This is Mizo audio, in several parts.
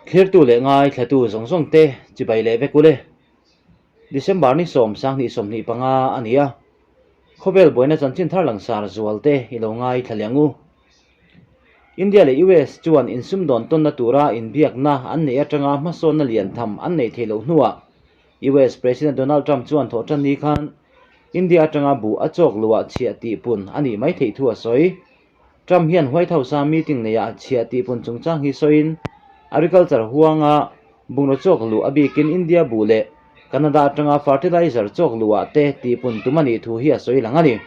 Thlirtu leh ngaithlatu zawng zawng te chibai leh vek ule. December ni 10, 2025 a ni a. Khawvel buaina chanchin thar langsar zual te i lo ngaithla leh ang u. India leh US chuan insumdawn tawnna tura inbiakna an neih atanga hmasawnna lian tham an neih theih loh hnuah US President Donald Trump chuan thawhtan ni khan India atanga buh a chawk luah chhiah tihpun a nih mai theih thu a sawi. Trump hian White House-a meeting neiah chhiah tihpun chungchang hi sawiin agriculture huanga bungraw chawk luh a bikin India buh leh Canada atanga fertilizer chawk luhah te tihpun tum a nih thu hi a sawi lang a ni.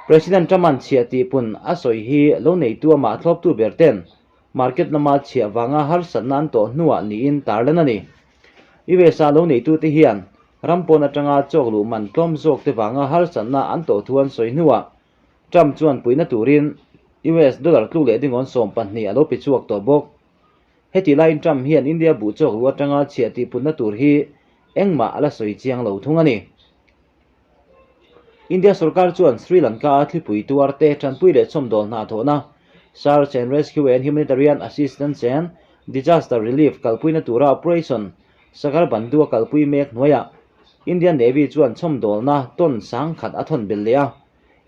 President Trump-a'n chhiah tihpun a sawi hi lo neitu amah thlawptu ber ten market lama chhiah vanga harsatna an tawh hnuah niin tarlan a ni. US-a lo neitute hian ram pawn atanga chawk luh man tlawm zawk te vanga harsatna an tawh thu an sawi hnuah Trump chuan puihna turin US dollar tluk leh dingawn 12 a lo pe chhuak tawh bawk. Heti laiin Trump hian India buh chawk luh atanga chhiah tihputna tur hi engmah a la sawi chiang lo thung a ni. India sorkar chuan Sri Lanka-a thlipui tuar te tanpui leh chhawmdawl hna thawhna, Search and Rescue and Humanitarian Assistance and Disaster Relief kalpuina tura Operation Sagar Bandhu a kalpui mek hnuaiah Indian Navy chuan chhawmdawlna ton 10,000 a thawn belh leh a.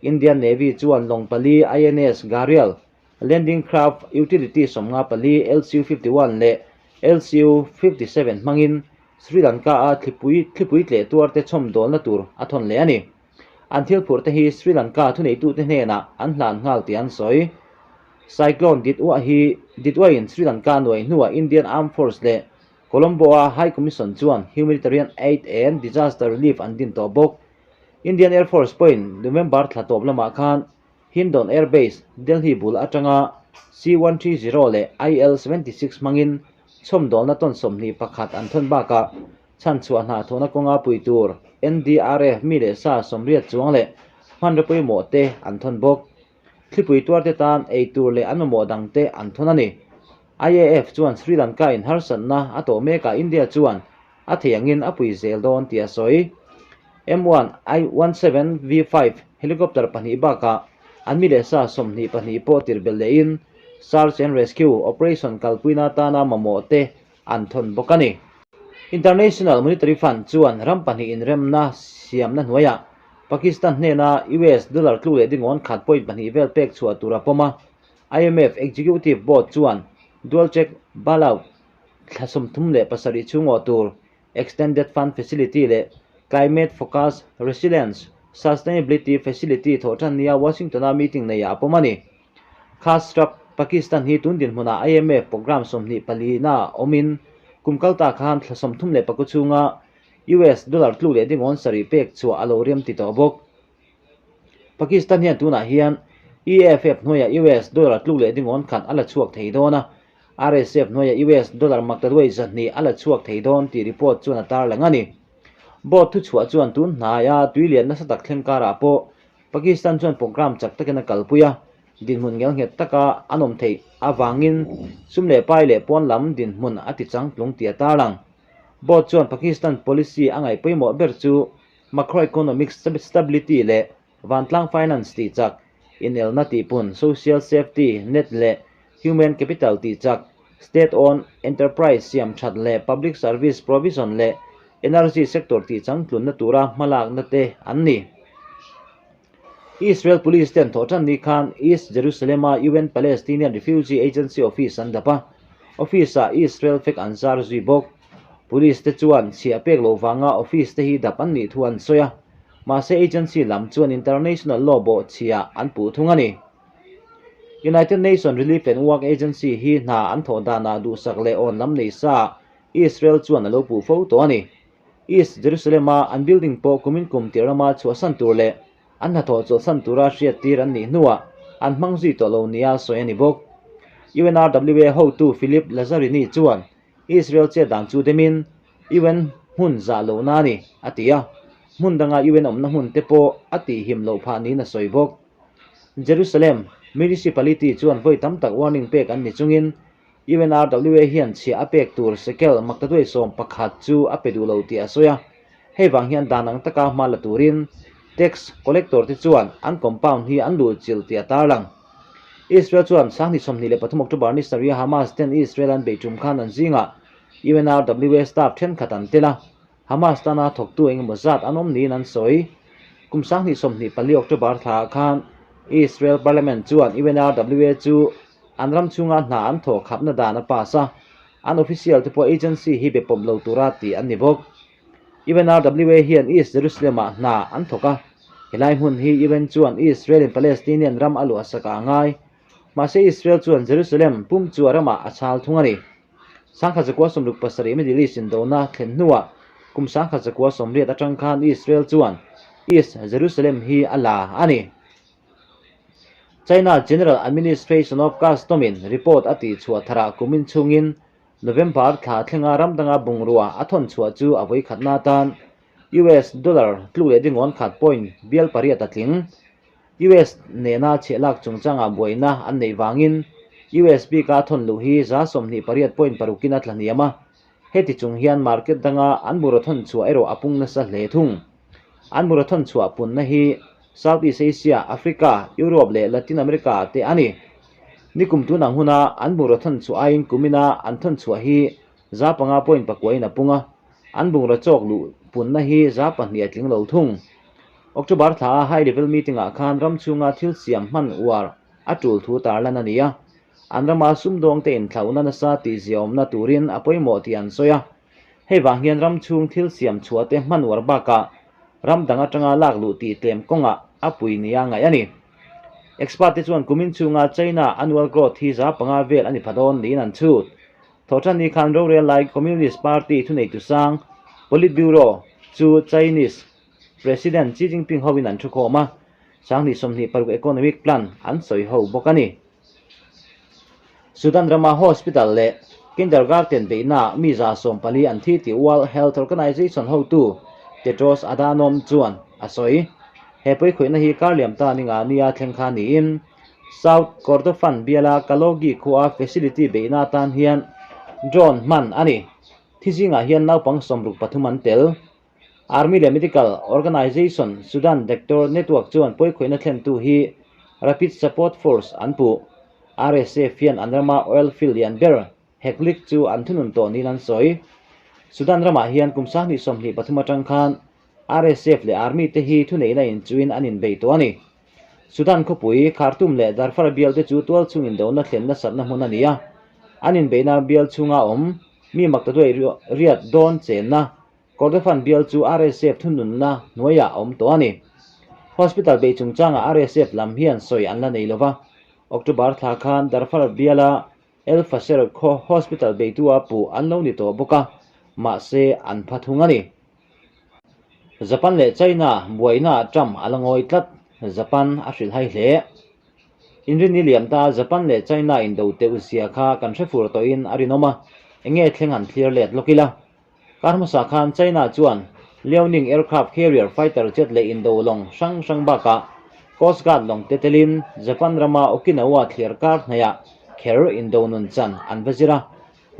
Indian Navy chuan lawng pali INS Gharial, Landing Craft Utility 54, LCU-51 leh LCU-57 hmangin Sri Lanka-a thlipui thlipui tleh tuarte chhawmdawlna tur a thawn leh a ni. An thil phurhte hi Sri Lanka thuneitute hnenah an hlan nghal tih an sawi. Cyclone Ditwah hi Ditwah-in Sri Lanka nuai hnuah Indian Armed Force leh Colombo-a High Commission chuan Humanitarian Aid and Disaster Relief an din tawh bawk. Indian Air Force pawhin November thla tawp lamah khan Hindon Air Base, Delhi bul atanga C-130 leh IL-76 hmangin chhawmdawlna ton 21 an thawn bakah chhanchhuah hna thawhna kawnga pui tur NDRF mi leh sa 80 chuang leh hmanraw pawimawh te an thawn bawk. Thlipui tuarte tan ei tur leh an mamawh dangte an thawn a ni. IAF chuan Sri Lanka in harsatna a tawh mekah India chuan a thei angin a pui zel dawn tih a sawi. M1I17 V5 helicopter pahnih bakah an mi leh sa 22 pawh tir belh lehin Search and Rescue operation kalpuina atana mamawh te an thawn bawk a ni. International Monetary Fund chuan ram pahnih inremna siamna hnuaiah Pakistan hnena US dollar tluk leh dingawn khat point pahnih vel pek chhuah tur a pawm a. IMF Executive Board chuan dual check bailout thla 37 chhung awh tur Extended Fund Facility leh Climate Focused Resilience Sustainability Facility thawhtan nia Washington-a meeting neiah a pawm a ni. Khasrap, Pakistan hi tun dinhmunah IMF programme 24 na awmin kum kal ta khan thla 34 chhunga US dollar tluk leh dingawn sarih pek chhuah a lo rem ti tawh bawk. Pakistan hian tunah hian EFF hnuaiah US dollar tluk leh dingawn khat a la chhuak thei dawn a, RSF hnuaiah US dollar maktaduai 200 a la chhuak thei dawn tih report chuan a tarlang a ni. Board thuchhuah chuan tun hnaia tuilian nasa tak thleng karah pawh Pakistan chuan programme chak takin a kalpui a, dinhmun ngelnghet taka an awm theih avangin sum leh pai leh pawn lam dinhmun a ti changtlung tih a tarlang. Board chuan Pakistan policy a ngaih pawimawh ber chu macroeconomic stability leh vantlang finance tih chak, inelna tihpun, social safety net leh human capital tih chak, state-owned enterprise siam that leh public service provision leh energy sector tih changtlunna tura hmalakna te an ni. Israel police ten thawhtan ni khan East Jerusalem-a UN Palestinian Refugee Agency office an dap a, office-ah Israel flag an zar zui bawk. Police te chuan chhiah pek loh vanga office te hi dap an nih thu an sawi a, mahse agency lam chuan international law bawh chhiah an puh thung a ni. United Nations Relief and Work Agency hi hna an thawh danah duhsak leh awn lam nei sa Israel chuan a lo puh fo tawh a ni. East Jerusalem-a an building pawh kumin kum tir lama chhuahsan tur leh an hnathawh chawlhsan tura hriat tir an nih hnuah an hmang zui tawh lo nia sawi a ni bawk. UNRWA hotu Philippe Lazzarini chuan Israel chet dan chu demin UN hmun zah lohna a ni, a ti a. Hmun danga UN awmna hmun te pawh a tihhim loh phah niin a sawi bawk. Jerusalem Municipality chuan vawi tam tak warning pek an ni chungin UNRWA hian chhiah a pek tur shekel maktaduai 11 chu a pe duh lo tih a sawi a. Hei vang hian dan ang taka hma la turin tax collector te chuan an compound hi an luh chilh tih a tarlang. Israel chuan 2023 October ni sarih a Hamas ten Israel an beih tum khan an zingah UNRWA staff thenkhat an tel a, Hamas tana thawktu engemaw zat an awm niin an sawi. Kum 2024 October thlaah khan Israel Parliament chuan UNRWA chu an ram chhunga hna an thawh khapna dan a pass a, an official te pawh agency hi be pawp lo tura tih an ni bawk. UNRWA hian East Jerusalem-ah hna an thawk a, helai hmun hi UN chuan Israel-in Palestinian ram a luah sak ah a ngai. Mahse Israel chuan Jerusalem pum chu a ramah a chhal thung a ni. 1967 Middle East indona thlen hnuah kum 1980 atang khan Israel chuan East Jerusalem hi a la a ni. China General Administration of Custom-in report a tihchhuah tharah kumin chhungin November thla thlenga ram danga bungrua a thawn chhuah chu a vawikhatna atan US dollar tluk leh dingawn khat point bial pariat a tling. US nena chhiahlak chungchanga buaina an neih vangin US bika thawn luh hi 28 point parukin a tla hniam a, heti chung hian market danga an bungraw thawn chhuah erawh a pung nasa hle thung. An bungraw thawn chhuah punna hi Southeast Asia, Africa, Europe leh Latin America te a ni. Nikum tun ang huna an bungraw thawn chhuah aiin kumina an thawn chhuah hi 5 point pakuain a pung a, an bungraw chawk luh punna hi 2% a tling lo thung. October thla a high level meeting ah khan ram chhunga thil siam hman uar a tul thu tarlan a ni a, an rama sumdawngte inthlauhna nasa tih ziaawmna turin a pawimawh tih an sawi a. Hei vang hian ram chhung thil siam chhuah te hman uar bakah ram dang atanga lak luh tih tlem kawngah a pui nia ngaih a ni. Expert te chuan kumin chhunga China annual growth hi 5% vel a ni pha dawn niin an chhut. Thawhṭanni khan rorel lai Communist Party thuneitu sang Politburo chu Chinese President Xi Jinping hoin an thukhawm a, 2026 economic plan an sawi ho bawk a ni. Sudan rama hospital leh kindergarten beihnaah mi 140 an thi tih World Health Organization hotu Tedros Adhanom chuan a sawi. He pawikhawihna hi karliam ta ninga nia thleng kha niin South Kordofan biala Kalogi khua facility beihna atan hian drone hman a ni. Thi zingah hian naupang 63 an tel. Army leh Medical Organization Sudan Doctor Network chuan pawikhawihna thlentu hi Rapid Support Force an puh. RSF hian an rama oil field lian ber Heglig chu an thunun tawh niin an sawi. Sudan ramah hian kum 2023 atang khan RSF leh Army te hi thuneihna inchuin an inbei tawh a ni. Sudan khawpui, Khartoum leh Darfur bial te chu tual chhung indona thlen nasatna hmun a ni a. An inbeihna bial chhunga awm mi maktaduai riat dawn chenna Kordofan bial chu RSF thununna hnuaiah a awm tawh a ni. Hospital beih chungchangah RSF lam hian sawi an la nei lo va. October thla khan Darfur biala El Fasher khaw hospital beitua puh an lo ni tawh bawk a, mahse an pha thung a ni. Japan leh China buaina Trump a la ngawi tlat, Japan a hrilh hai hle. Inrinni liam ta Japan leh China indo teuh zia kha kan hre fur tawhin a rinawm a, enge thleng han thlir let lawk ila. Kar hmasa khan China chuan Liaoning aircraft carrier fighter jet leh indo lawng hrang hrang bakah Coast Guard lawng te telin Japan rama Okinawa thliar kar hnaihah kher indo nun chan an va zir a.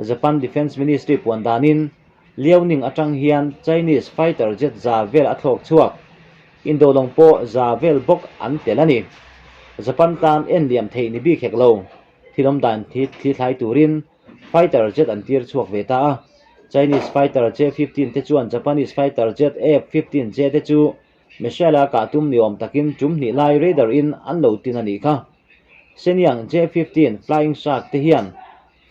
Japan Defence Ministry puan danin Liaoning atang hian Chinese fighter jet za vel a thlawk chhuak. Indo lawng pawh za vel bawk an tel a ni. Japan tan en liam theih ni bik hek lo. Thil awm dan thi thlai turin Fighter jet an tir chhuak ve ta a. Chinese fighter J-15 te chuan Japanese fighter jet F-15J te chu missile a kah tum ni awm takin tum hnih lai radar in an lo tin a nih kha. Shenyang J-15 Flying Shark te hian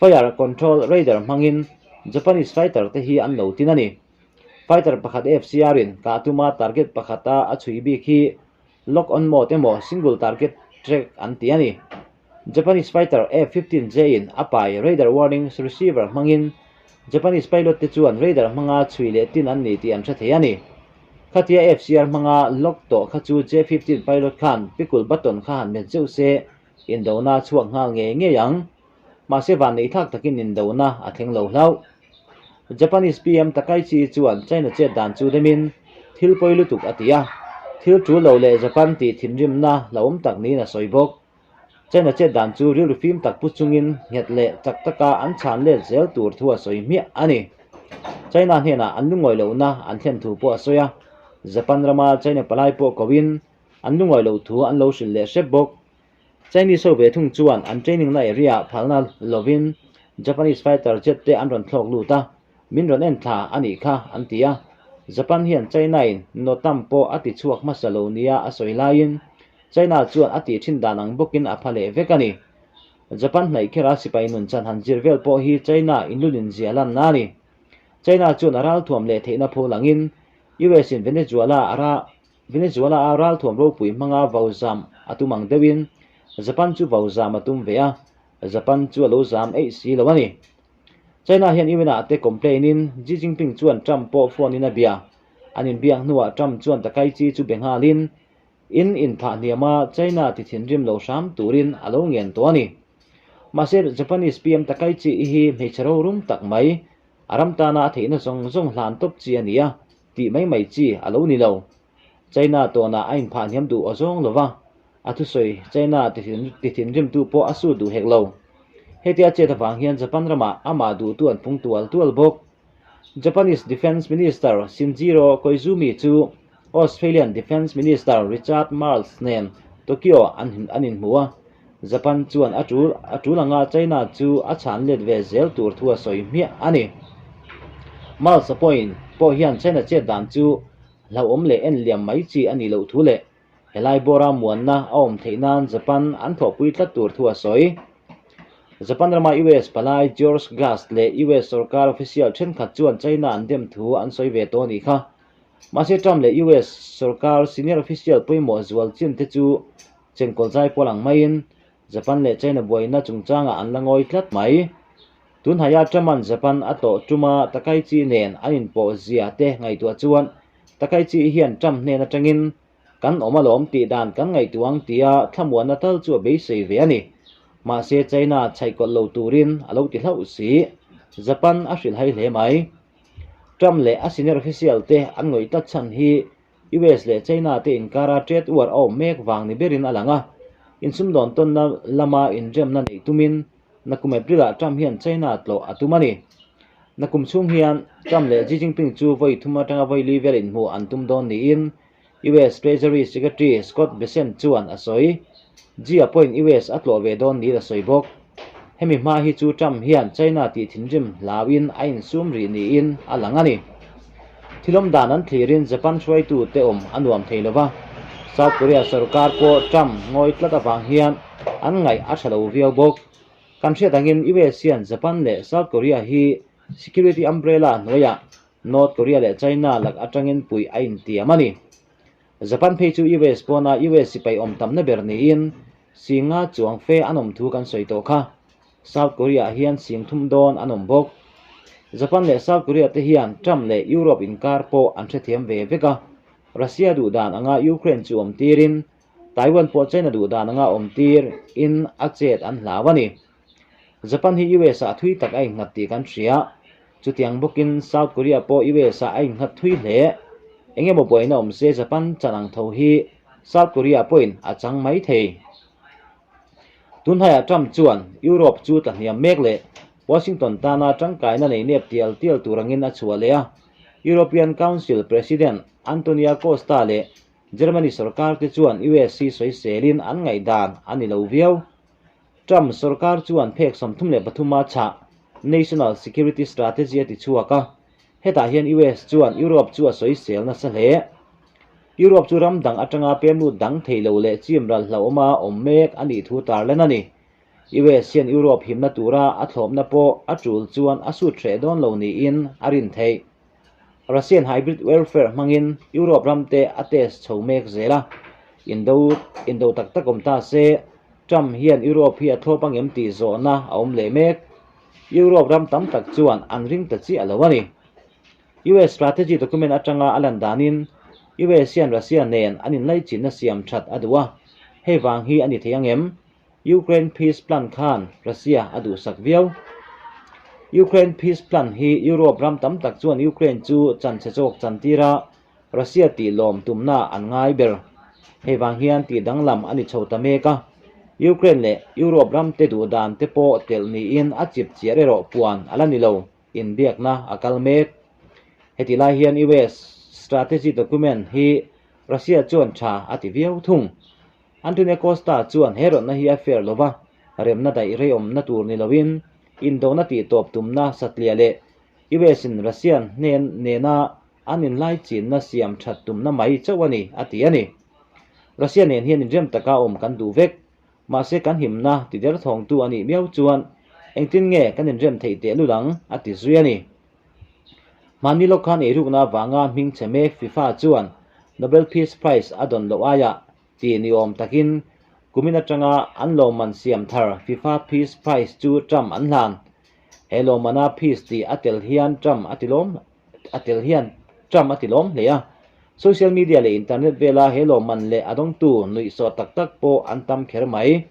fire control radar hmangin Japanese fighter te hi an lo tin a ni. Fighter pakhat FCR in kah tuma target pakhata a chhui bik hi lock on mode emaw single target track an ti a ni. Japanese fighter F-15J in a pai radar warning receiver hmangin Japanese pilot te chuan radar hmanga chhui leh tin an ni tih an hre thei a ni. Khatia FCR hmanga lock tawh kha chu J-15 pilot khan pikul button kha han met zeuh se indona a chhuak nghal ngei ngei ang. Mahse vanneih thlak takin indona a thleng lo hlauh. Japanese PM Takaichi chuan China chet dan chu demin thil pawi lutuk a ti a, thil tul lo leh Japan tih thinrimna hlauhawm tak niin a sawi bawk. China chet dan chu rilru fim tak pu chungin nghet leh chak taka an chhan let zel tur thu a sawi hmiah a ni. China hnenah an lungawi lohna an thlen thu pawh a sawi a, Japan rama China palai pawh koin an lungawi loh thu an lo hrilh leh hrep bawk. Chinese ho ve thung chuan an training na area ah phalna lovin Japanese fighter jet te an rawn thlawk lut a, min rawn en thla a nih kha an ti a. Japan hian China in NOTAM pawh a ti chhuak hmasa lo nia a sawi laiin China chuan a tih thin dan ang bawkin a pha leh vek a ni. Japan hnaih khera sipai nun chan han zir vel pawh hi China inlulin zia lanna a ni. China chuan a ralthuam leh theihna pho langin US in Venezuela a ra Venezuela a ralthuam ropui hmanga vau zam a tum ang deuhin Japan chu vau zam a tum ve a, Japan chu a lo zam eih si lo a ni. China hian UN ah te complain in Xi Jinping chuan Trump pawh phone in a bia. An inbiak hnuah Trump chuan Takaichi chu be nghalin In inphah hniama China ti thinrim lo hram turin a lo ngen tawh a ni. Mahse, Japanese PM Takaichi i hi hmeichhe rorum tak mai, a ram tana a theihna zawng zawng hlan tawp chi a ni a, tih mai mai chi a lo ni lo. China tawnah a inphah hniam duh aw zawng lo va, a thusawi China ti thinrimtu pawh a sut duh hek lo. Hetia chet avang hian Japan ramah amah duhtu an pung tual tual bawk. Japanese Defence Minister Shinjiro Koizumi chu Australian Defence Minister Richard Marles nen Tokyo an an inhmu a, Japan chuan a tul a tul anga China chu a chhan let ve zel tur thu a sawi hmiah a ni. Marles a pawhin pawh hian China chet dan chu hlauhawm leh en liam mai chi a nih loh thu leh Helai bawra muanna a awm theih nan Japan an thawhpui tlat tur thu a sawi. Japan rama US palai George Gast leh US sorkar official thenkhat chuan China an dem thu an sawi ve tawh a nih kha. Mahse Trump leh US sorkar senior official pawimawh zual chin te chu chengkawl zai pawl ang maiin Japan leh China buaina chungchangah an la ngawi tlat mai. Tunhnaia Trump-a'n Japan a tlawh tuma Takaichi nen an inpawh zia te ngaihtuah chuan Takaichi hian Trump hnen atangin kan awm alawm tih dan kan ngaihtuah ang tia thlamuanna tal chu a beisei ve a ni. Mahse China chhaihkawlh lo turin a lo ti hlauh si. Japan a hrilhhai hle mai. Trump leh a senior official te an ngawih tlat chhan hi US leh China te inkara trade war a awm mek vang ni berin a lang a. Insumdawn tawnna lama inremna neih tumin Nakum April ah Trump hian China tlawh a tum a ni. Nakum chhung hian Trump leh Xi Jinping chu vawi thum atanga vawi li vel inhmuh an tum dawn niin US Treasury Secretary Scott Bessent chuan a sawi. Xi a pawhin US a tlawh ve dawn niin a sawi bawk. Hemi hma hi chu Trump hian China tih thinrim hlauin a insum rih niin a lang a ni. Thilawm dan an thlirin Japan hruaitu te awm a nuam thei lova, South Korea sorkar pawh Trump ngawi tlat avang hian an ngaih a tha lo viau bawk. Kan hriat angin US hian Japan leh South Korea hi security umbrella hnuaiah North Korea leh China lak atangin puih a intiam a ni. Japan phei chu US pawna US sipai awm tamna ber niin singa chuang fe an awm thu kan sawi tawh kha. South Korea ah hian sing thum dawn an awm bawk. Japan leh South Korea te hian Trump leh Europe inkar pawh an hrethiam ve vek a. Russia duh dan anga Ukraine chu awm tirin Taiwan pawh China duh dan anga awm tir in a chet an hlau a ni. Japan hi US ah thui tak a innghat tih kan hria. Chutiang bawkin South Korea pawh US ah a innghat thui hle. Eng emaw buaina awm se Japan chan ang tho hi South Korea pawhin a chang mai thei. Tunhaiah Trump chuan Europe chu tlahniam mek leh Washington tana tangkaina nei nep tial tial tur angin a chhuah leh a. European Council President Antonia Costa leh Germany sorkar te chuan US hi sawiselin an ngaihdan a ni lo viau. Trump sorkar chuan phek 33 a chhah National Security Strategy a ti chhuak a, hetah hian US chuan Europe chu a sawisel nasa hle. Europe chu ram dang atanga pemlut dang thei lo leh chim ral hlauhawma awm mek a nih thu tarlan a ni. US hian Europe himna tura a thlawpna pawh a tul chuan a sut hreh dawn lo niin a rin theih. Russian hybrid warfare hmangin Europe ram te a test chho mek zel a, indo indo tak tak awm ta se Trump hian Europe hi a thlawp angem tih zawhna a awm leh mek. Europe ram tam tak chuan an ring ta chiah lo a ni. US strategy document atanga a lan danin US hian Russia nen an inlaichinna siam that a duh a, hei vang hi a ni thei angem? Ukraine peace plan khan Russia a duhsak viau. Ukraine peace plan hi Europe ram tam tak chuan Ukraine chu chanchhe chawk chantir a, Russia tih lawm tumna an ngai ber. Hei vang hian tih danglam a ni chho ta mek a, Ukraine leh Europe ram te duh dan te pawh telh niin a chip chiar erawh puan a la ni lo, inbiakna a kal mek. Heti lai hian US strategy document hi Russia chuan tha a ti viau thung. Antonio Costa chuan he rawtna hi a fair lova, remna daih rei awmna tur ni loin indona tihtawp tumna satliah leh US in Russia hnen nena an inlaichinna siam that tumna mai chauh a ni, a ti a ni. Russia nen hian inrem taka awm kan duh vek. Mahse kan himna ti derthawngtu a nih miau chuan engtin nge kan inrem theih tehlul ang, a ti zui a ni. Hmanni lawk khan eirukna avanga hming chhe mek FIFA chuan Nobel Peace Prize a dawn loh aiah ti ni awm takin kumin atanga an lawmman siam thar FIFA Peace Prize chu Trump an hlan. He lawmmana Peace tih a tel hian Trump a ti lawm a tel hian Trump a ti lawm hle a. Social media leh internet vela he lawmman leh a dawngtu nuihsawh tak tak pawh an tam kher mai.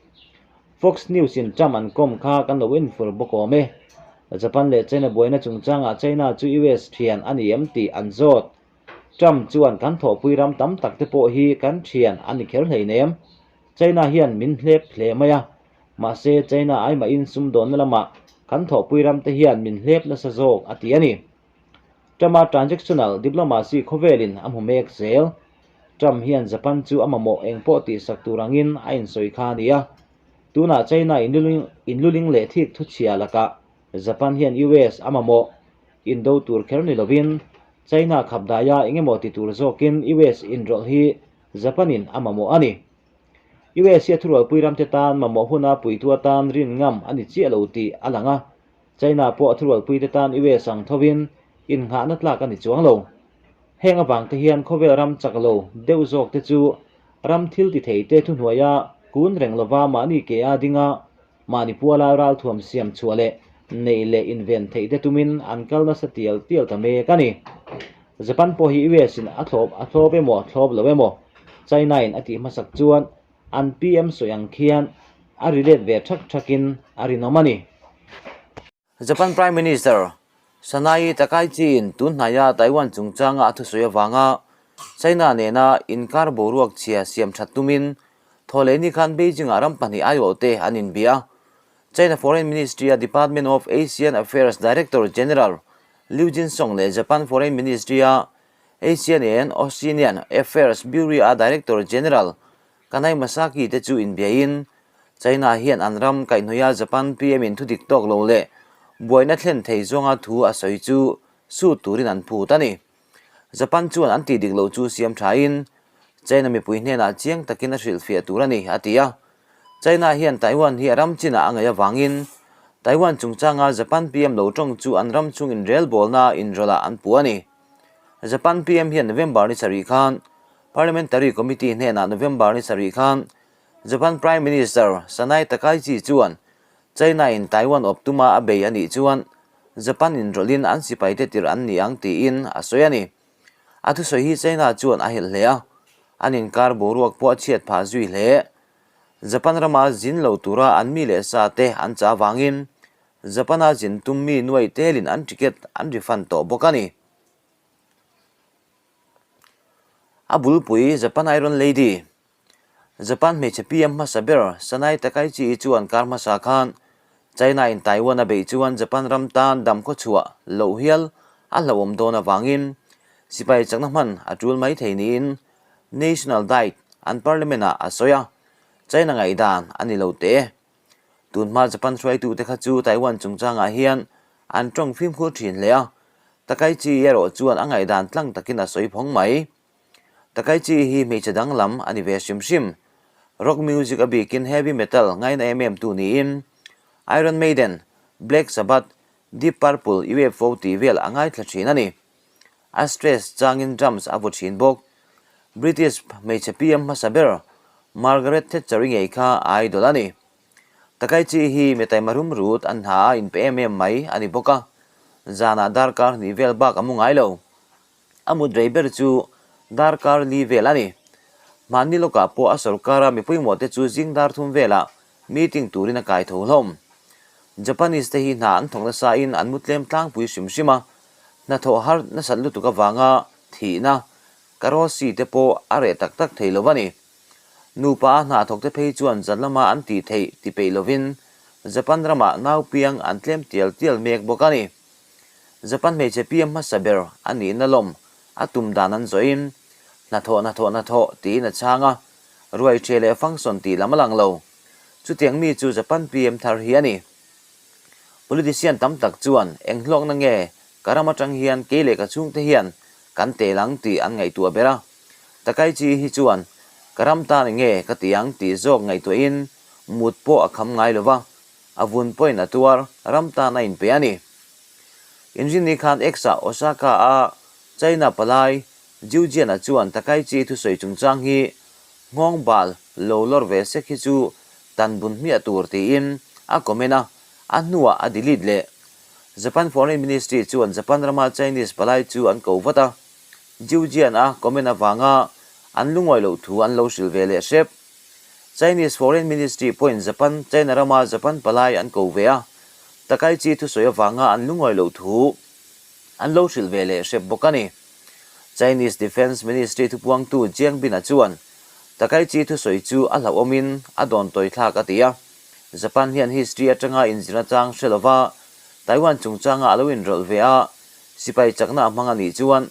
Fox News in Trump an kawm kha kan lo infur bawk awm e. Japan leh China buaina chungchangah China chu US thian a ni em tih an zawt. Trump chuan kan thawhpui ram tam tak te pawh hi kan thian a ni kher hleinem. China hian min hlep hle mai a. Mahse China aimahin sumdawnna lamah kan thawhpui ram te hian min hlep nasa zawk a ti a ni. Trump-a transactional diplomacy khawvelin a hmu mek zel. Trump hian Japan chu a mamawh eng pawh tihsak tur angin a insawi kha a ni a. Tunah China inluling leh thik thuchhia lakah Japan hian US a mamawh indo tur kher ni lovin China khap daia eng emaw ti tur zawkin US inrawlh hi Japan-in a mamawh a ni. US hi a thurualpui ramte tan mamawh huna puitu atan rin ngam a ni chiah lo tih a lang a. China pawh a thurualpuite tan US ang thovin innghahna tlak a ni chuang lo. Heng avang te hian khawvel ram chak lo deuh zawk te chu ram thil ti thei te thuhnuaia kun reng lova mahni ke a ding a, mahni puala ralthuam siam chhuah leh neih leh inven theih te tumin an kal nasa tial tial ta mek a ni. Japan pawh hi US in a thlawp a thlawp emaw thlawp lo emaw China in a tih hmasak chuan an PM sawi ang khian a ri let ve thak thakin a rinawm a ni. Japan Prime Minister Sanae Takaichi-in tun hnaia Taiwan chungchanga a thusawi avanga China nena inkar boruak chhia siam that tumin thawhlehni khan Beijing-ah ram pahnih aiawhte an inbia. China Foreign Ministry-a Department of Asian Affairs Director General Liu Jinsong leh Japan Foreign Ministry-a Asian and Oceanian Affairs Bureau-a Director General Kanai Masaki te chu inbiain China hian an ram kaihhnawih a Japan PM in thudik tawk lo leh buaina thlen thei zawnga thu a sawi chu sut turin an phut a ni. Japan chuan an tih dik loh chu siam thain China mipui hnenah chiang takin a hrilhfiah tur a ni, a ti a. China hian Taiwan hi a ram chinah a ngaih avangin Taiwan chungchanga Japan PM lo tawng chu an ram chung inrelbawlna inrawlh ah an puh a ni. Japan PM hian November ni sarih khan Parliamentary Committee hnenah November ni sarih khan Japan Prime Minister Sanae Takaichi chuan China in Taiwan awp tuma a bei a nih chuan Japan in rawlhin an sipaite tirh an ni ang tiin a sawi a ni. A thusawi hi China chuan a helh hle a, an inkar boruak pawh a chhiat phah zui hle. Japan rama zin lo tura an mi leh sa te an chah avangin Japan-a zin tum mi nuai telin an ticket an refund tawh bawk a ni. A bulpui Japan Iron Lady Japan hmeichhe PM hmasa ber Sanae Takaichi-i chuan kar hmasa khan China in Taiwan a beih chuan Japan ram tan dam khawchhuah loh hial a hlauhawm dawn avangin sipai chakna hman a tul mai thei niin National Diet an parliament ah a sawi a, China ngaihdan a ni lo teh e. Tunhma Japan hruaitute kha chu Taiwan chungchangah hian an tawng fimkhur thin hle a, Takaichi erawh chuan a ngaihdan tlang takin a sawi phawng mai. Takaichi hi hmeichhe danglam a ni ve hrim hrim. Rock music a bikin heavy metal ngaina em em tu niin Iron Maiden, Black Sabbath, Deep Purple, UFO tih vel a ngaithla thin a ni. A stress changin drums a vaw thin bawk. British hmeichhe PM hmasa ber Margaret Thatcher-i ngei kha a idol a ni. Takaichi hi mi taima rum rut an hna a inpe em em mai a ni bawk a, zanah darkar hnih vel bak a mu ngai lo. A mut rei ber chu darkar li vel a ni. Hmanni lawkah pawh a sorkara mi pawimawhte chu zing dar thum velah meeting turin a kai tho hlawm. Japanese te hi hna an thawk nasain an mu tlem tlangpui hrim hrim a, hnathawh har nasat lutuk avanga thihna, karosi te pawh a reh tak tak thei lo a ni. Nupa a hna thawkte phei chuan zan lama an tih theih ti peih lovin Japan ramah naupiang an tlem tial tial mek bawk a ni. Japan hmeichhe piam hmasa ber a nihna lawm a tum dan an zawhin, Hnathawh, hnathawh, hnathawh tiin a chhang a. Ruai ṭhe leh function tih lam a lang lo. Chutiang mi chu Japan PM thar hi a ni. Politician tam tak chuan eng hlawkna nge ka ram atang hian kei leh ka chhungte hian kan tel ang tih an ngaihtuah ber a. Takaichi hi chuan ka ram tan enge ka ti ang tih zawk ngaihtuahin mut pawh a kham ngai lo va, a vun pawhin a tuar, ram tan a inpe a ni. Inrinni khan X-ah Osaka-a China palai Jiujian-a chuan Takaichi thusawi chungchang hi nghawng bal lo lawr ve sek hi chu tan bun hmiah tur tiin a comment a, a hnuah a delete leh. Japan Foreign Ministry chuan Japan rama Chinese palai chu an ko vat a, Jiujian-a comment avanga an lungawi loh thu an lo hrilh ve leh hrep. Chinese Foreign Ministry pawhin Japan, China rama Japan palai an ko ve a, Takaichi thusawi avanga an lungawi loh thu an lo hrilh ve leh hrep bawk a ni. Chinese Defence Ministry thupuangtu Jiang Bin-a chuan Takaichi thusawi chu a hlauhawmin a dawn tawi thlak a ti a. Japan hian history atanga inzirna chang hre lova Taiwan chungchanga a lo inrawlh ve a, sipai chakna a hmang a nih chuan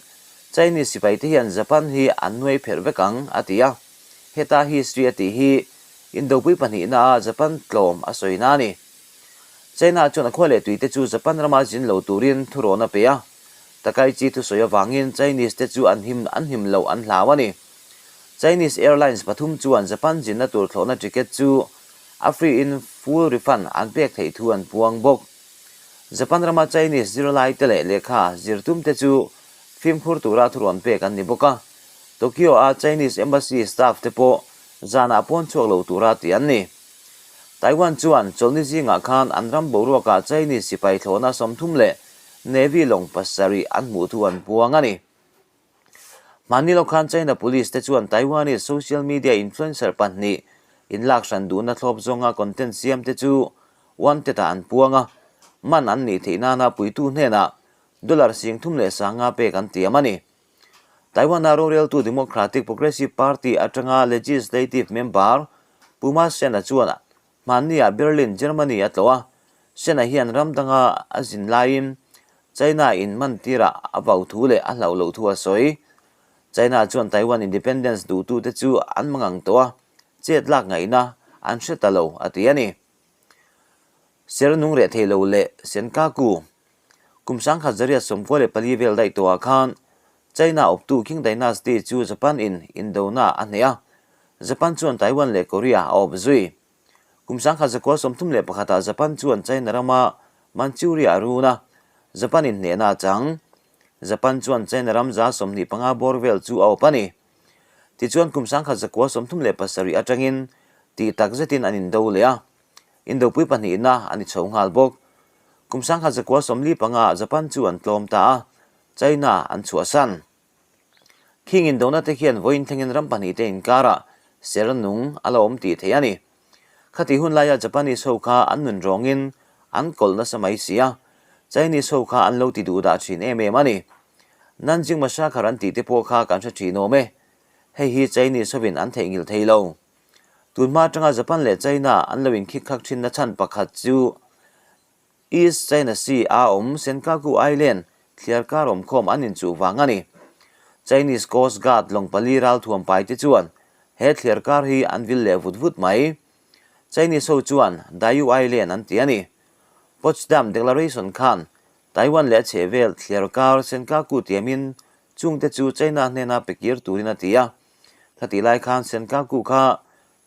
Chinese sipaite hian Japan hi an nuai pherh vek ang, a ti a. Heta history a tih hi Indopui pahnihna a Japan tlawm a sawina a ni. China chuan a khua leh tuite chu Japan rama zin lo turin thurawn a pe a, Takaichi thusawi avangin Chinese te chu an him an him loh an hlau a ni. Chinese Airlines pathum chuan Japan zinna tur thlawhna ticket chu a free in full refund an pek theih thu an puang bawk. Japan rama Chinese zirlai te leh lehkha zirtum te chu fimkhur tura thurawn pek an ni bawk a, Tokyo a Chinese Embassy staff te pawh zanah pawn chhuak lo tura tih an ni. Taiwan chuan chawlhni zingah khan an ram boruakah Chinese sipai thlawhna 30 leh Navy lawng pasarih an hmuh thu an puang a ni. Hmanni lo khan China Police te chuan Taiwanese social media influencer pahnih inlak hran duhna thlawp zawnga content siam te chu wanted-ah an puang a, man an nih theih nana puitu hnenah dollar 35,000 pek an tiam a ni. Taiwan-a roreltu Democratic Progressive Party atanga legislative member Pu Ma Shen-a chuan hmanniah Berlin, Germany a tlawh a. Shen-a hian ram danga a zin laiin China in man tirah a vau thu leh a hlauh loh thu a sawi. China chuan Taiwan independence duhtute chu an mangang tawh a, chet lak ngaihna an hre ta lo a ti a ni. Ser nung reh thei lo leh Senkaku Kum 1994 vel daih tawhah khan China awptu Qing Dynasty chu Japan in indona a hneh a, Japan chuan Taiwan leh Korea a awp zui. Kum 1931 ah Japan chuan China rama Manchuria a run a, Japan in hnehna a chang. Japan chuan China ram 25 bawr vel chu a awp a ni. Tichuan kum 1937 atangin tih tak zetin an indo leh a. Indopui pahnihna a ni chho nghal bawk. Kum 1945 ah Japan chu an tlawm ta a, China an chhuahsan. Khing indona te khian vawiin thlengin ram pahnihte inkarah ser nung a la awm tih theih a ni. Khati hun laia Japanese ho kha an nun rawngin an kawlh nasa mai si a, Chinese ho kha an lo ti duh dah thin em em a ni. Nanjing Massacre an tih te pawh kha kan hre thin awm e. Hei hi Chinese hovin an theihnghilh thei lo. Tunhma atanga Japan leh China an lo inkhik khak thinna chhan pakhat chu East China Sea a awm Senkaku Island thliar kar awmkhawm an inchuh vang a ni. Chinese Coast Guard lawng pali ralthuam pai te chuan he thliar kar hi an vil leh vut vut mai. Chinese ho chuan Diu Island an ti a ni. Potsdam Declaration khan Taiwan leh a chhehvel thliar kar Senkaku tiamin chungte chu China hnena pe kir turin a ti a. Khatih lai khan Senkaku kha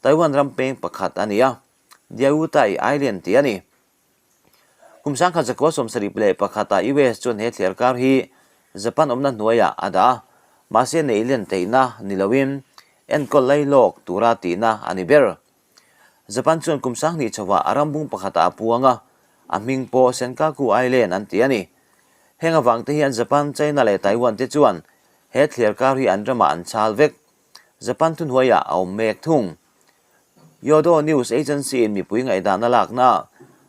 Taiwan ram peng pakhat a ni a, Diaoyutai Island tih a ni. Kum 1971 ah US chuan he thliar kar hi Japan awmna hnuaiah a dah a, mahse neih len theihna ni loin enkawl lai lawk tura tihna a ni ber. Japan chuan kum 2000 chhovah a ram bung pakhatah a puang a, a hming pawh Senkaku Island an ti a ni. Heng avang te hian Japan, China leh Taiwan te chuan He thliar kar hi an ramah an chal vek. Japan thuhnuaiah a awm mek thung. Kyodo News Agency in mipui ngaihdan a lakna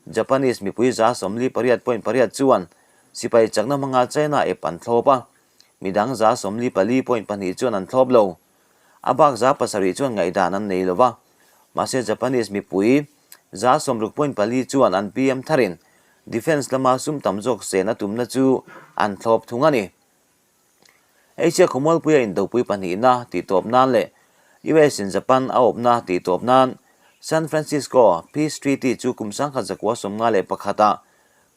Japanese mipui 48.8 chuan sipai chakna hmanga China ep an thlawp a, midang 44.2 chuan an thlawp lo. A bak 7% chuan ngaihdan an nei lo va, mahse Japanese mipui 60.4 chuan an PM tharin defence lama sum tam zawk sen a tumna chu an thlawp thung a ni. Asia khawmualpuia indopui pahnihna tih tawp nan leh US in Japan a awpna tih tawp nan San Francisco Peace Treaty chu kum 1951 ah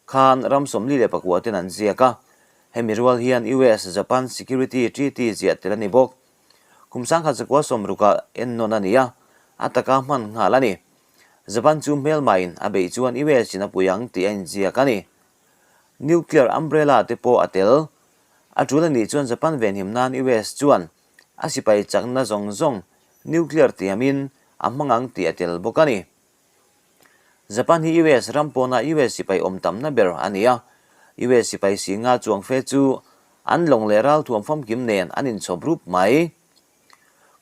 khan ram 44 ten an ziak a. Hemi rual hian US Japan Security Treaty ziah tel a ni bawk. Kum 1960 ah ennawn a ni a, a taka hman nghal a ni. Japan chu hmelmain a beih chuan US in a pui ang tih a inziak a ni. Nuclear umbrella te pawh a tel. A tul a nih chuan Japan venhim nan US chuan a sipai chakna zawng zawng nuclear tiamin a hmang ang tih a tel bawk a ni. Japan hi US ram pawna US sipai awm tamna ber a ni a, US sipai singa chuang fe chu an lawng leh ralthuam famkim nen an inchhawp rup mai.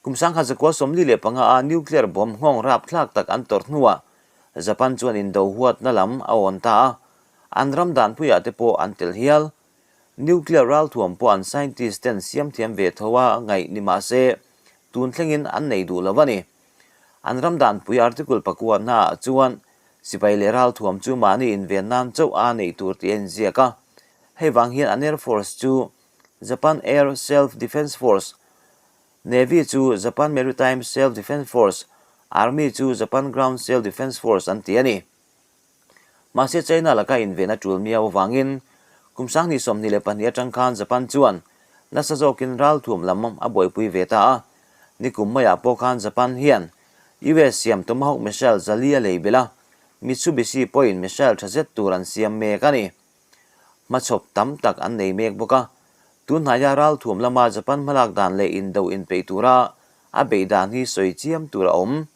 Kum 1945 a nuclear bomb nghawng rapthlak tak an tawrh hnuah Japan chuan indo huatna lam a awn ta a, an ram danpuiah te pawh an tel hial. Nuclear ralthuam pawh an scientist ten siam thiam ve tho a ngaih ni mah se tun thlengin an nei duh lo a ni. An ram danpui article pakuatna ah chuan sipai leh ralthuam chu mahni inven nan chauh a neih tur tih a inziak a. Hei vang hian an air force chu Japan Air Self Defense Force, Navy chu Japan Maritime Self Defense Force, Army chu Japan Ground Self Defense Force an ti a ni. Mahse China laka inven a tul miau avangin kum 2022 atang khan Japan chuan nasa zawkin ralthuam lam a buaipui ve ta a. Nikum maiah pawh khan Japan hian US siam Tomahawk missile zali a lei belh a, Mitsubishi pawhin missile tha zet tur an siam mek a ni. Hmachhawp tam tak an nei mek bawk a, tunhnaia ralthuam lama Japan hmalak dan leh indo inpeih tura a beih dan hi sawi chiam tur a awm.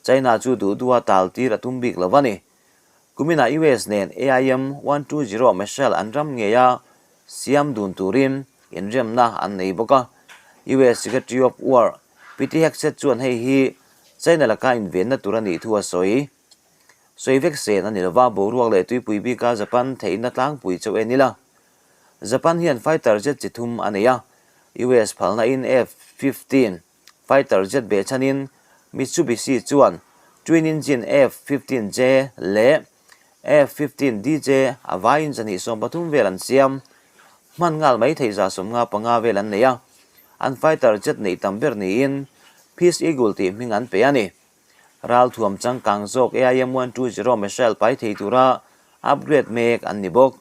China chu duh duha tal tir a tum bik lo a ni. Kuminah US nen AIM 120 missile an ram ngeia siam dun turin inremna an nei bawk a. US Secretary of War Pete Hegseth chuan hei hi China laka invenna tur a nih thu a sawi. Sawi vek sen a ni lova, boruak leh tuipui bika Japan theihna tlangpui chauh en ila. Japan hian fighter jet chi thum a nei a, US phalna in F-15 fighter jet behchhanin Mitsubishi chuan twin engine F-15J leh F-15DJ a vaiin 230 vel an siam. Hman nghal mai thei 155 vel an nei a, an fighter jet neih tam ber niin Peace Eagle tih hming an pe a ni. Ralthuam changkang zawk AIM 120 missile pai thei tura upgrade mek an ni bawk.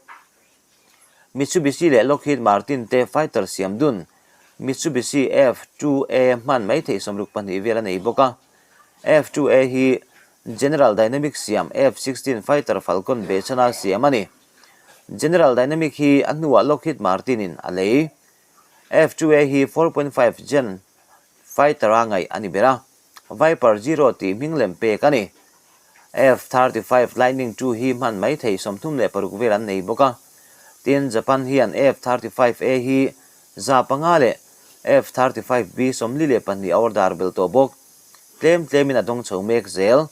Mitsubishi leh Lockheed Martin te fighter siam dun Mitsubishi F-2A hman mai theih 62 vel a nei bawk a. F-2A hi General Dynamics siam F-16 fighter Falcon behchhana siam a ni. General Dynamic hi a hnuah Lockheed Martin in a lei. F-2A hi 4.5 gen fighter a ngaih a ni ber a. Viper Zero tih hming lem pek a ni. F-35 Lightning II hi hman mai thei 36 vel an nei bawk a. Tin, Japan hian F-35A hi 500 leh F-35B 42 a order belh tawh bawk. Tlem tlemin a dawng chho mek zel.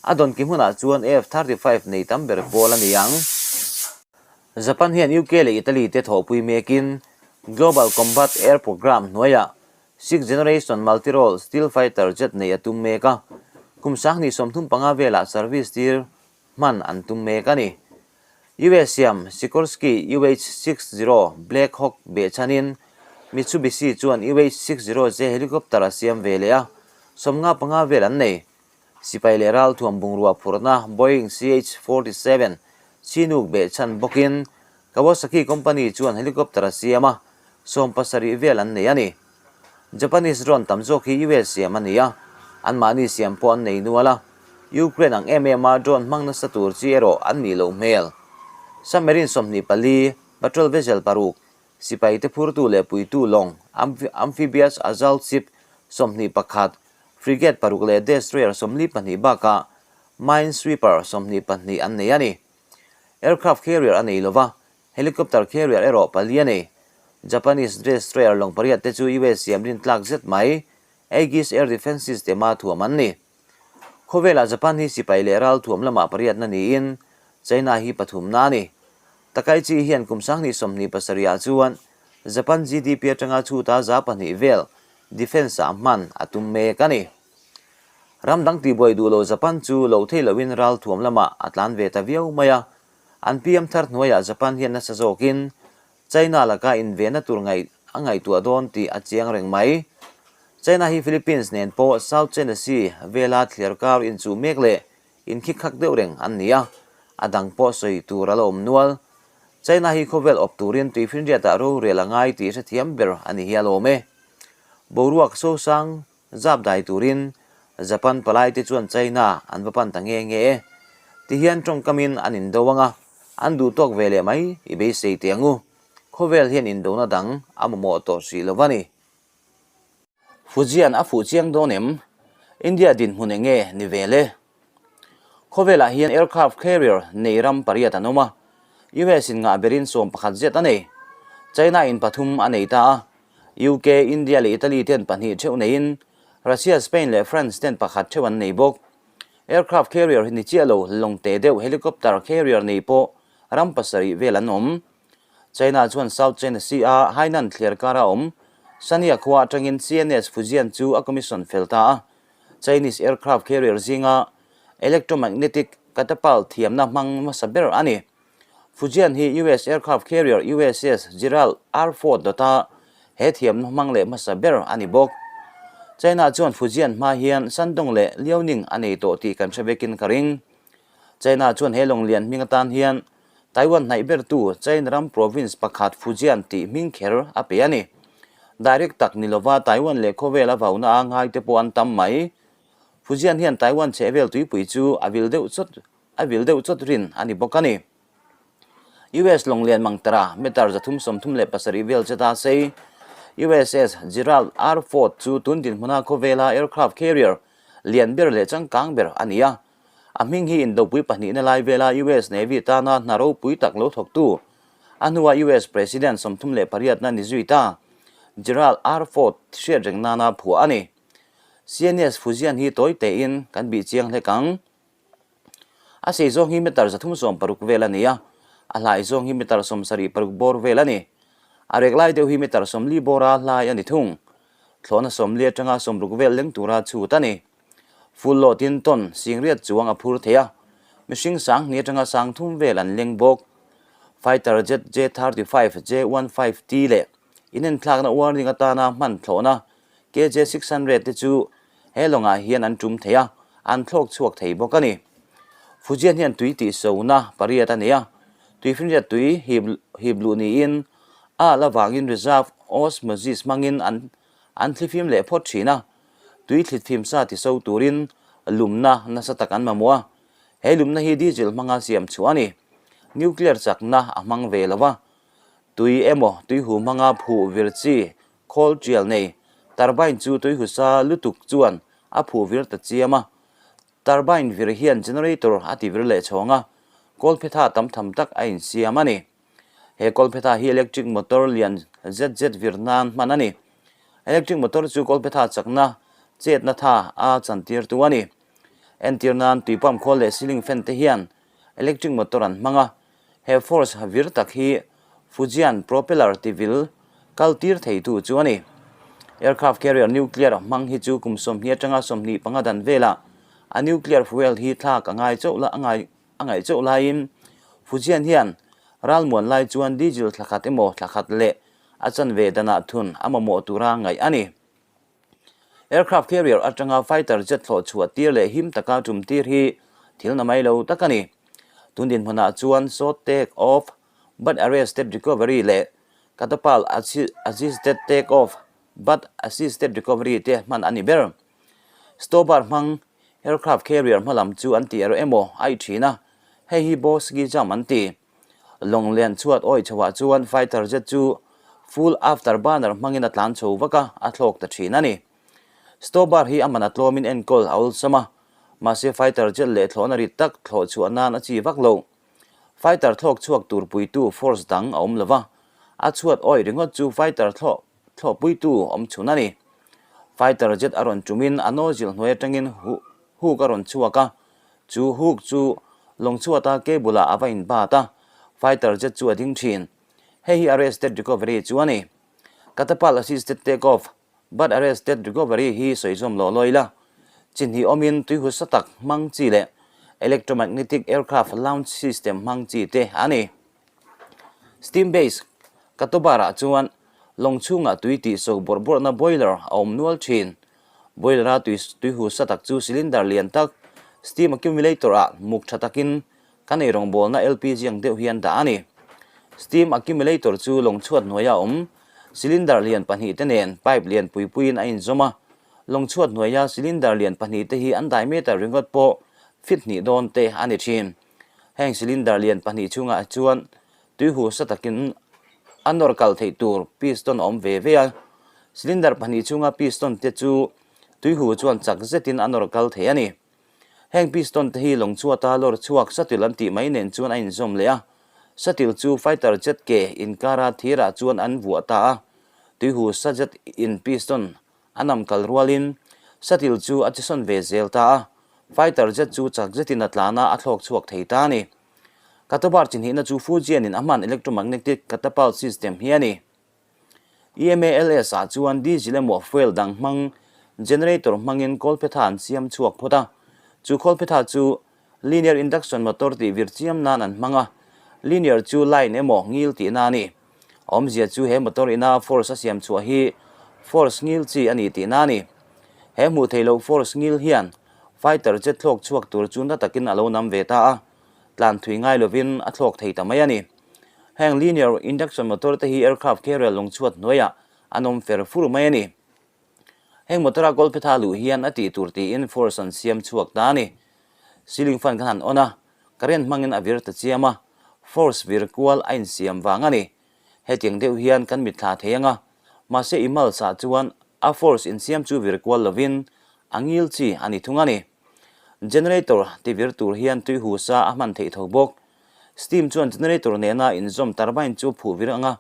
A dawn ki hmunah chuan F-35 nei tam ber pawl a ni ang. Japan hian UK leh Italy te thawhpui mekin Global Combat Air Programme hnuaiah Sixth Generation Multi-Role Steel Fighter Jet nei a tum mek a, kum 2035 velah service tir hman an tum mek a ni. US siam Sikorsky UH-60 Black Hawk behchhanin Mitsubishi chuan UH-60J helicopter a siam ve leh a, 55 vel an nei. Sipai leh ralthuam bungrua phurhna Boeing CH-47 Chinook behchhan bawkin Kawasaki company chuan helicopter a siam a, 70 vel an nei a ni. Japanese drone tam zawk hi US siam a ni a, anmahni siam pawh an nei nual a, Ukraine ang em em a drone hmang nasa tur chi erawh an nih loh hmel. Submarine 24, patrol vessel paruk, sipai te phurtu leh puitu lawng, amphibious assault ship 21, frigate paruk leh destroyer 42 bakah minesweeper 22 an nei a ni. Aircraft carrier a nei lova, helicopter carrier erawh pali a nei. Japanese destroyer lawng pariat te chu US siam rin tlak zet mai, Aegis Air Defence System a thuam an ni. Khawvelah Japan hi sipai leh ral thuam lamah pariatna niin China hi pathumna a ni. Takaichi hian kum 2027 ah chuan Japan GDP atanga chhuta 2% vel defence ah hman a tum mek a ni. Ram dang tihbuai duh lo Japan chu lo thei loin ralthuam lamah a tlan ve ta viau mai a. An PM thar hnuaiah Japan hian nasa zawkin China laka invenna tur ngaih a ngaihtuah dawn tih a chiang reng mai. China hi Philippines nen pawh South China Sea vela thliar kar inchuh mek leh inkhik khak deuh reng an ni a, a dang pawh sawi tur a la awm nual. China hi khawvel awp turin tuifinriatah rorel a ngai tih hrethiam ber a ni hi a lawm e. Boruak sosang zap dai turin Japan palaite chuan China an va pan ta nge nge e. Tihian tawngkamin an indo ang a, an duh tawk ve leh mai i beisei teh ang u. Khawvel hian indona dang a mamawh tawh hrih lo va ni. Fujian a fuh chiang dawn em? India dinhmun eng nge ni ve le? Khawvelah hian aircraft carrier nei ram pariat an awm a, US in ngah berin 11 zet a nei. China in pathum a nei ta a, UK, India leh Italy ten pahnih theuh neiin Russia, Spain leh France ten pakhat theuh an nei bawk. Aircraft carrier hi ni chiah lo, lawng te deuh helicopter carrier nei pawh ram pasarih vel an awm. China chuan South China Sea a Hainan thliar kara awm Sanya khua atangin CNS Fujian chu a commission fel ta a. Chinese aircraft carrier zinga electromagnetic catapult thiamna hmang hmasa ber a ni. Fujian hi US aircraft carrier USS Gerald R. Ford dawta he thiamna hmang leh hmasa ber a ni bawk. China chuan Fujian hma hian Shandong leh Liaoning a nei tawh tih kan hre vekin ka ring. China chuan he lawng lian hming atan hian Taiwan hnaih bertu China ram province pakhat Fujian tih hming kher a pe a ni. Direct tak ni lova Taiwan leh khawvel a vauna a ngaite pawh an tam mai. Fujian hian Taiwan chhehvel tuipui chu a vil deuh chawt a vil deuh chawt rin a ni bawk a ni. US lawng lian mangtara meter 337 vel cheta sei USS Gerald R. Ford chu tun dinhmuna khawvela aircraft carrier lian ber leh changkang ber a ni a. A hming hi indopui pahnihna lai vela US Navy tana hna ropui tak lo thawktu, a hnua US President 38na ni zui ta, Gerald R. Ford hriat reng nana phuah a ni. CNS Fujian hi tawi tein kan bih chiang hlek ang. A sei zawng hi meter 360 vel a ni a, a hlai zawng hi meter 76 bawr vel a ni. A rek lai deuh hi meter 40 bawra hlai a ni thung. Thlawhna 40 atanga 60 vel leng tura chhut a ni. Full load in ton singriat chuang a phur thei a, mihring 2000 atanga 3000 vel an leng bawk. Fighter jet J-35, J-15T leh inenthlakna warning atana hman thlawhna KJ-600 te chu he lawngah hian an tum thei a, an thlawk chhuak thei bawk a ni. Fujian hian tui tihsona pariat a nei a, tuifinriat tui hip hip luh niin a alh avangin reserve osmosis hmangin an an thlifim leh phawt thin a. Tui thlitfim sa tiso turin lumna nasa tak an mamawh a, he lumna hi diesel hmanga siam chhuah a ni. Nuclear chakna a hmang ve lo va, tui emaw tuihu hmanga phuh vir chi khawl tial nei turbine chu tuihu sa lutuk chuan a phuh vir ta chiam a. Turbine vir hian generator a ti vir leh chhawng a, kawlphetha tam tham tak a insiam a ni. He kawlphetha hi electric motor lian zet zet vir nan hman a ni. Electric motor chu kawlphetha chakna chetna tha a chantirtu a ni. Entir nan tui pump khawl leh ceiling fan te hian electric motor an hmang a. He force vir tak hi Fujian propeller tivil kal tir theitu chu a ni. Aircraft carrier nuclear hmang hi chu kum 20 atanga 25 dan velah a nuclear fuel hi thlak a ngai chauh la a ngai a ngaih chauh laiin Fujian hian ralmuan lai chuan diesel thla khat emaw thla khat leh a chanve danah thun a mamawh tura ngaih a ni. Aircraft carrier atanga fighter jet thlawh chhuah tir leh him taka tum tir hi thil na mai lo tak a ni. Tun dinhmunah chuan short take off but arrested recovery leh catapult assisted take off but assisted recovery te hman a ni ber. Stobar hmang aircraft carrier hmalam chu an tih erawh emaw a i thin a, hei hi Boski jump an ti. Lawng lian chhuat awih chhoah chuan fighter jet chu full afterburner hmangin a tlan chho vak a, a thlawk ta thin a ni. Stobar hi a man a tlawmin enkawl a awlsam a, mahse fighter jet leh thlawhna rit tak thlawh chhuah nan a chi vak lo. Fighter thlawk chhuak tur puitu force dang a awm lo va, a chhuat awih ringawt chu fighter thlawh thlawhpuitu awm chhun a ni. Fighter jet a rawn tumin a nozzle hnuai atangin hook a rawn chhuak a, chu hook chu lawng chhuata cable ah a va inbat a, fighter jet chu a ding thin. Hei hi arrested recovery chu a ni. Catapult assisted take off but arrested recovery hi sawi zawm lawh lawi la. Chi hnih awmin tui husa tak hmang chi leh electromagnetic aircraft launch system hmang chi te a ni. Steam base Katobar ah chuan Lawng chhungah tui tih so bawrh bawrhna boiler a awm nual thin. Boiler-a tui tuihu sa tak chu cylinder lian tak, steam accumulator-ah muk tha takin kan ei rawngbawlna LPG ang deuh hian dah a ni. Steam accumulator chu lawng chhuat hnuaia awm cylinder lian pahnihte nen pipe lian pui puiin a inzawm a. Lawng chhuat hnuaia cylinder lian pahnihte hi an diameter ringawt pawh feet hnih dawn te a ni thin. Heng cylinder lian pahnih chhungah chuan Tuihu sa takin a nawr kal theih tur piston a awm ve ve a, cylinder pahnih chhunga piston te chu tuihu chuan chak zetin a nawr kal thei a ni. Heng piston te hi lawng chhuata lawr chhuak satil an tih mai nen chuan a inzawm leh a, satil chu fighter jet ke inkara thirah chuan an vuah ta a, tuihu sa jet in piston a nam kal rualin satil chu a chesawn ve zel ta a, fighter jet chu chak zetin a tlan a, a thlawk chhuak thei ta a ni. Katabar chi hnihna chu Fujian in a hman electromagnetic catapult system hi a ni. EMALS ah chuan diesel emaw fuel dang hmang generator hmangin kawlphetha an siam chhuak phawt a. Chu kawlphetha chu linear induction motor tih vir chiam nan an hmang a, linear chu line emaw ngil tihna a ni. A awmzia chu he motor ina force a siam chhuah hi force ngil chi a ni tihna a ni. He hmuh theih loh force ngil hian fighter jet thlawk chhuak tur chu na takin a lo nam ve ta a. tlan thui ngai lovin a thlawk thei ta mai a ni. Heng linear induction motor te hi aircraft carrier lawng chhuat hnuaiah an awm fer fur mai a ni. Heng motor-a kawlphetha luh hian a tih tur tiin force an siam chhuak ta a ni. Ceiling fan kan han on a, current hmangin a vir ta chiam a, force vir kual a insiam vang a ni. Hetiang deuh hian kan mitthla thei ang a, mahse impulse-ah chuan a force insiam chu vir kual lovin a ngil chi a ni thung a ni. Generator ti vir tur hian tui hu sa a hman theih tho bawk. Steam chuan generator nena inzawm turbine chu phuh vir ang a,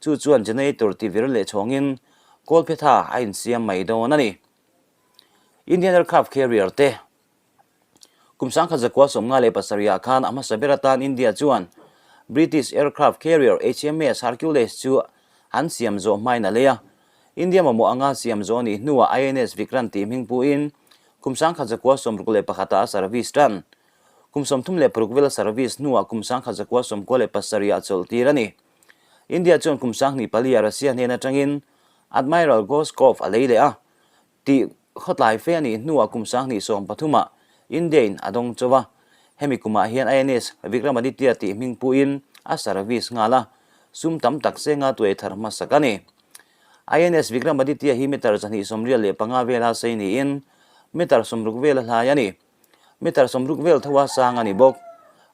chu chuan generator ti vir leh chhawngin kawlphetha a insiam mai dawn a ni. Indian Aircraft Carrier te Kum 1957 ah khan a hmasa ber atan India chuan British aircraft carrier HMS Hercules chu an siam zawh hmain a lei a. India mamawh anga siam zawh a nih hnuah INS Vikrant tih hming puhin kum 1961 ah a service tan. Kum 36 vel a service hnuah kum 1997 ah chawlh tir a ni. India chuan kum 2004 ah Russia hnen atangin Admiral Gorshkov a lei leh a. Tih khawtlai fe a nih hnuah kum 2013 ah India-in a dawng chauh a, hemi kumah hian INS Vikramaditya tih hming puhin a service nghal a, sum tam tak senga tuai thar hmasak a ni. INS Vikramaditya hi meter 225 vela sei niin meter 60 vela hlai a ni. Meter 60 vel tho a sang a ni bawk.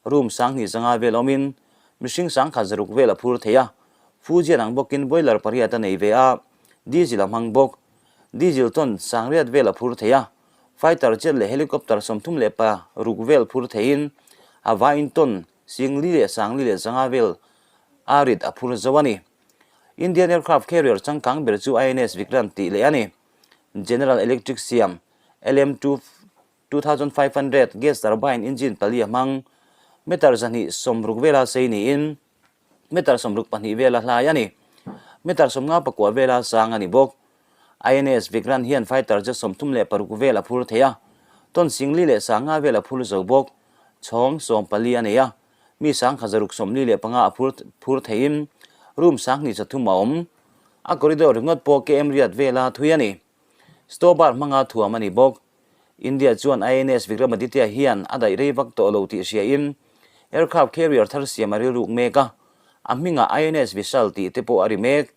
Room 2500 vel awmin mihring 1600 vel a phur thei a, Fujian ang bawkin boiler pariat a nei ve a, diesel a hmang bawk. Diesel ton sangriat vel a phur thei a, fighter jet leh helicopter 36 vel phur theiin a vaiin ton singli leh sangli leh zanga vel a rit a phur zo a ni. Indian aircraft carrier changkang ber chu INS Vikrant tih leh a ni. General Electric siam LM 2500 gas turbine engine pali a hmang. Meter 260 vela sei niin Meter 62 vela hlai a ni. Meter 54 vela sang a ni bawk. INS Vikrant hian fighter jet 36 vel a phur thei a, ton singli leh sanga vel a phur zo bawk. Chhawng 14 a nei a, mi 1645 a phur phur theiin room 23 a awm. A corridor ringawt pawh KM riat vela thui a ni. Stobar hmanga thuam a ni bawk. India chuan INS Vikramaditya hian a daih rei vak tawh lo tih hriain aircraft carrier thar siam a rilruk mek a, a hmingah INS Vishal tih te pawh a ri mek.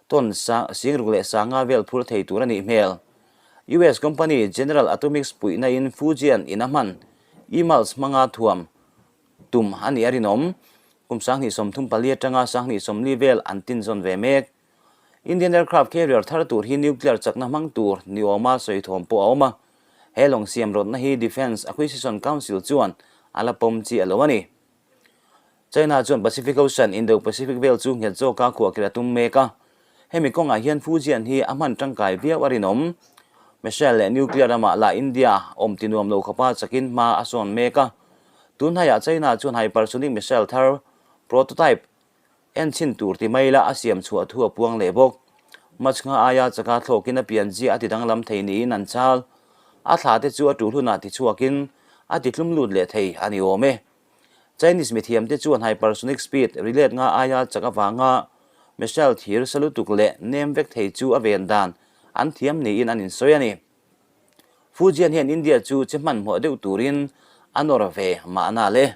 Ton singruk leh sanga vel phur thei tur a nih hmel. US company General Atomics puihna in Fujian in a hman EMALS hmanga thuam tum a nih a rinawm. Kum 2034 atanga 2040 vel an tinzawn ve mek. Indian aircraft carrier thar tur hi nuclear chakna hmang tur ni awma sawi thawm pawh a awm a, he lawng siam rawtna hi Defence Acquisition Council chuan a la pawm chi a lo a ni. China chuan Pacific Ocean, Indo-Pacific vel chu nghet zawka khuahkhirh a tum mek a, hemi kawngah hian Fujian hi a hman tangkai viau a rinawm. Missile leh nuclear ramah lah India awm ti nuam lo khawpa chakin hma a sawn mek a, tunhnaiah China chuan hypersonic missile thar prototype En chhin tur ti mai la a siam chhuah thu a puang leh bawk. Machhnga aia chaka thlawkin a pian zia a ti danglam thei niin an chal. A thla te chu a tul hunah ti chhuakin a ti tlum lut leh thei a ni awm e. Chinese mithiam te chuan hypersonic speed rilet nga aia chak avanga Missile thir sa lutuk leh nem vek thei chu a ven dan an thiam niin an insawi a ni. Fujian hian India chu che hmanhmawh deuh turin a nawr ve mahna le.